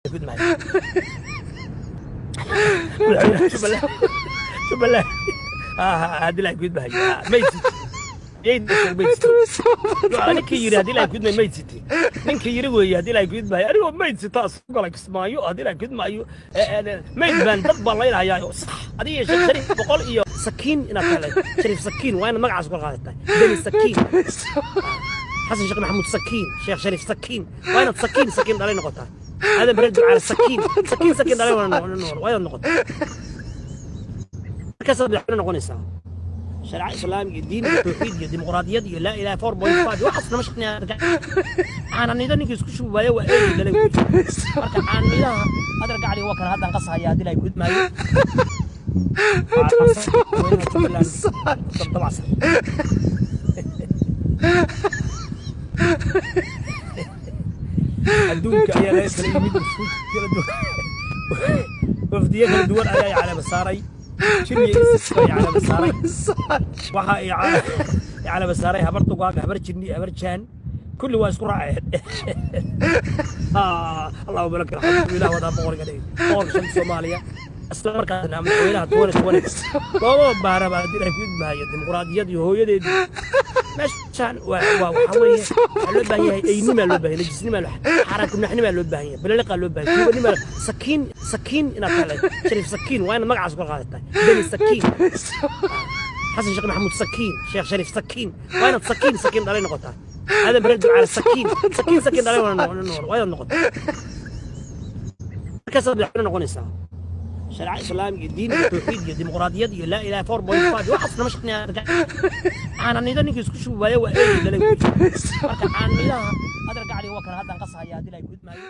Gudmaayo madaxweynaha Jubbaland, Jubbaland haddii la gudmaayo mayd mayd. Ninkii yidhi haddii la gudmaayo mayd siti, ninkii yidhi weeye haddii la gudmaayo anigoo mayd sita soo galay Kismaayo. Haddii la gudmaayo mayd baan dad baan laynahayaayo. Sax, adiga Sheekh Shariif boqol iyo sakiin inaad tahay. Shariif Sakiin waa inaad magacaas kula qaadataa. Deni Sakiin, Xasan Sheekh Maxamuud Sakiin, Sheekh Shariif Sakiin, waa inaad sakiin sakiin dhalay noqotaa. Aadan Bare Ducaale sakiin sakiin sakiin dhalay waa inaad noqotaa. Markaasaad madaxweyne noqonaysaa. Shareeca islaamiga iyo diin iyo tawxiid iyo dimuqraadiyad iyo laa ilaha 4.5 waxaas nama shaqeynaya. Caananido ninkii isku shubi waayo waa eegi dhalay. Marka caananidaha adar gacli waa kan haddaan qasahaya haddii la gudmaayo dabacsan. Adduunka ayaa laga kala yimid, wufuud kala duwan, wafdiyo kala duwan ayaa caleema saaray. Jin iyo insi ayaa caleema saaray. Waxa ay caleema saaray habar dugaag, habar jinni, habar jaan, kulli waa isku raaceen. Allahuma laka alxamdu. Ilah wadaa boqorka dhigi, boqorka shanta Soomaaliya, isla markaasna madaxweynaha 2020. Looma baaraba haddii ay ku idmaayo dimuqraadiyad iyo hooyadeedii. Meeshaan waa waxaa weeye waxaa loo baahan yahay eynimaa loo baahan yahay, najisnimaa loo, xaaraan loo baahan yahay, balaliqaa loo baahan yahay, tuuganimaa. Sakiin sakiin inaad tahay. Shariif Sakiin waa inaad magacaas kula qaadataa. Deni Sakiin, Xasan Sheekh Maxamuud Sakiin, Sheekh Shariif Sakiin, waa inaad sakiin sakiin dhalay noqotaa. Aadan Bare Ducaale sakiin sakiin sakiin dhalay waa inaad noqotaa. Markaasaad madaxweyne noqonaysaa. Shareeca islaamiga iyo diin iyo tawxiid iyo dimuqraadiyad iyo laa ilaha 4.5 waxaas nama shaqeynaya. Caananido ninkii isku shubi waayo waa eegi dhalay. Marka caananidaha adar gacli waa kan haddaan qasahaya haddii la gudmaayo.